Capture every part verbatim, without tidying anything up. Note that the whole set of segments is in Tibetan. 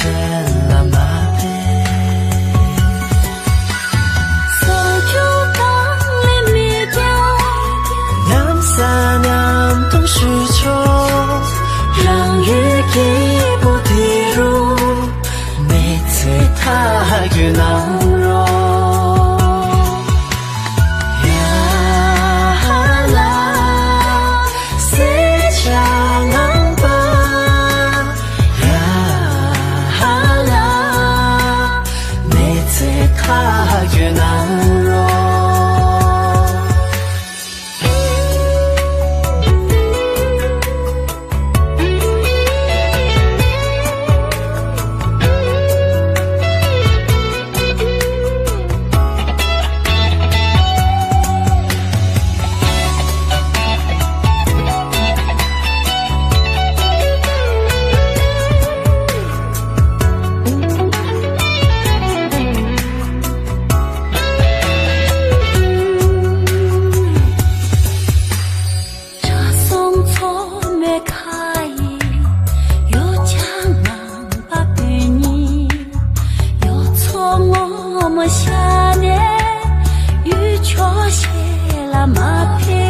ལ་མ་ཕེབས། སོ་ཁྱོད་གང་ལས་མི་རྒྱ། མཉམ་ས་མཉམ་དུ་ཞུ་ཆོག་རང་ཡུལ་སྐྱིད་པོ་དེ་རུ། མི་ཚེ་ཐག་གཅོད་གནང་རོགས། ཡ་ཧ་ལ། སེར་སྐྱ་ངང་པ། ཡ་ཧ་ལ། མི་ཚེ་ཐག་གཅོད་གནང་རོགས། གྲྭ་ཚང་ཚོགས་མི་ཁ་ཡི་ཡོ་བྱད་ངང་པ་དོན་གཉིས། ཡོ་ཚོ་ངོ་མ་ཤ་ནས་ཡུལ་ཕྱོགས་ཤེས་ལ་མ་ཕེབས།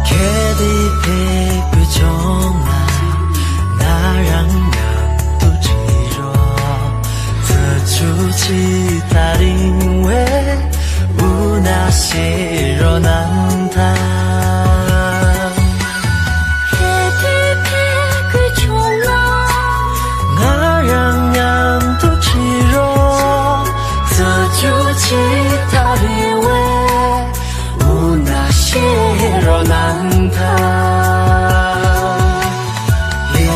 ཁྱེད་དེ་ཕེབས་པའི་ལྗོངས་ལ་ང་རང་མཉམ་དུ་ཁྲིད་རོགས། ཚེ་གཅིག་ད་རིང་བས་འུ་ན་ཤེས་རོགས་གནང་དང་། ཧེ་དེ་ཕེབས་དགོས་བྱུང་ན། ང་རང་མཉམ་དུ་ཁྲིད་རོགས། ཚེ་གཅིག་ད་རིང་བས་འུ་ན་ཤེས་རོགས་གནང་དང་། ཡ་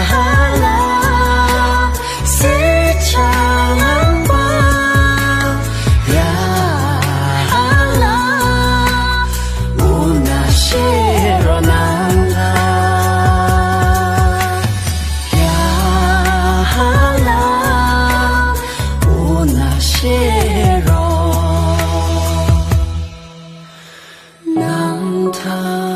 ཧ་ལ། སེར་སྐྱ་ངང་པ། ཡ་ཧ་ལ། འུ་ན་ཤེས་རོགས་གནང་དང་། ཡ་ཧ་ལ། འུ་ན་ཤེས་རོགས་གནང་དང་།